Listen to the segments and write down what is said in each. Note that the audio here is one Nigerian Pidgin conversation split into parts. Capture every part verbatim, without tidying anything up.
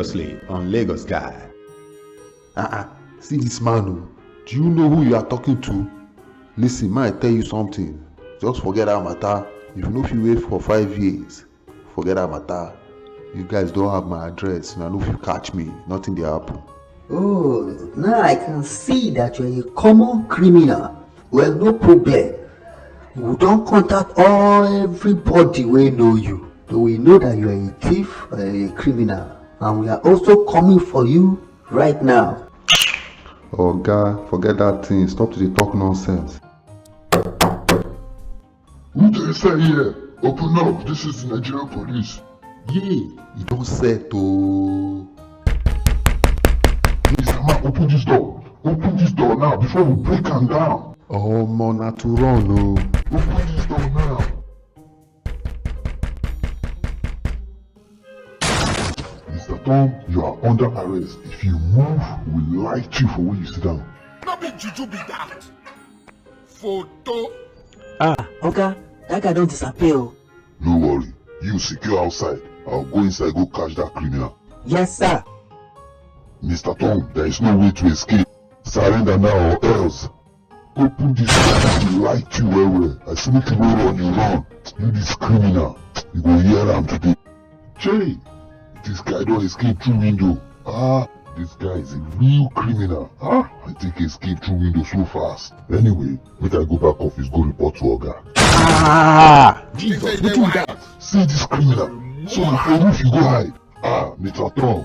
Previously on Lagos Guy. Uh-uh. See this man, oh. Do you know who you are talking to? Listen, man, I tell you something. Just forget that matter. If you know if you wait for five years, forget that matter. You guys don't have my address. Now, if you catch me, nothing dey happen. Oh, now I can see that you're a common criminal. Well, no problem. We don't contact all everybody we know you. So we know that you are a thief, a criminal, and we are also coming for you right now. Oga, forget that thing. Stop to dey talk nonsense. Who dey inside here? Open up. This is the Nigerian police. Yay, e don set o. Mister Man, open this door. Open this door now before we break am down. Omo, na to run o. Open this door now. Mister Tom, you are under arrest. If you move, we light you for where you sit down. No be juju be that. Photo. Ah, Oga, that guy don't disappear. Oh. No worry. You secure outside. I'll go inside, go catch that criminal. Yes, sir. Mister Tom, there is no way to escape. Surrender now or else. Open this door, we light you well well. I say make you no run, you run. You this criminal. You go hear am today. Chey, this guy don escape through window. Ah, this guy is a real criminal. Ah, I think he escaped through window so fast. Anyway, make I go back office, go report to Oga. Ah, Jesus, This wetin be guy that? See this criminal. So na for roof you go hide. Ah, Mister Tom.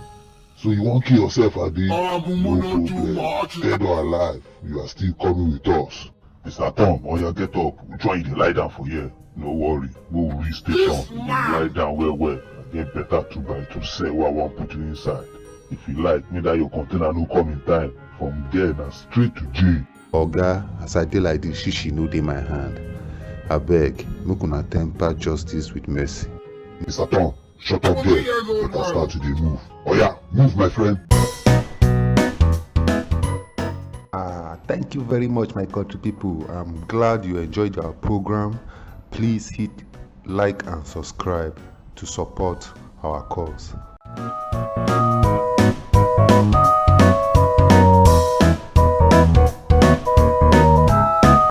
So you wan kill yourself, abi? Oh, No mumu no too problem. much. Dead or alive, you are still coming with us. Mister Tom, oya get up. Which one you dey lie down for here? No worry. Go reach station. This You man. lie down well well. I get better two by two cell wey I wan put you inside. If you like, make that your container no come in time. From there, na straight to jail. Oga, as I dey like this, shishi no dey my hand. Abeg, make una temper justice with mercy. Mister Tom, shut up there. Better start to dey move. Oya, move, my friend. Ah, thank you very much, my country people. I'm glad you enjoyed our program. Please hit like and subscribe to support our cause.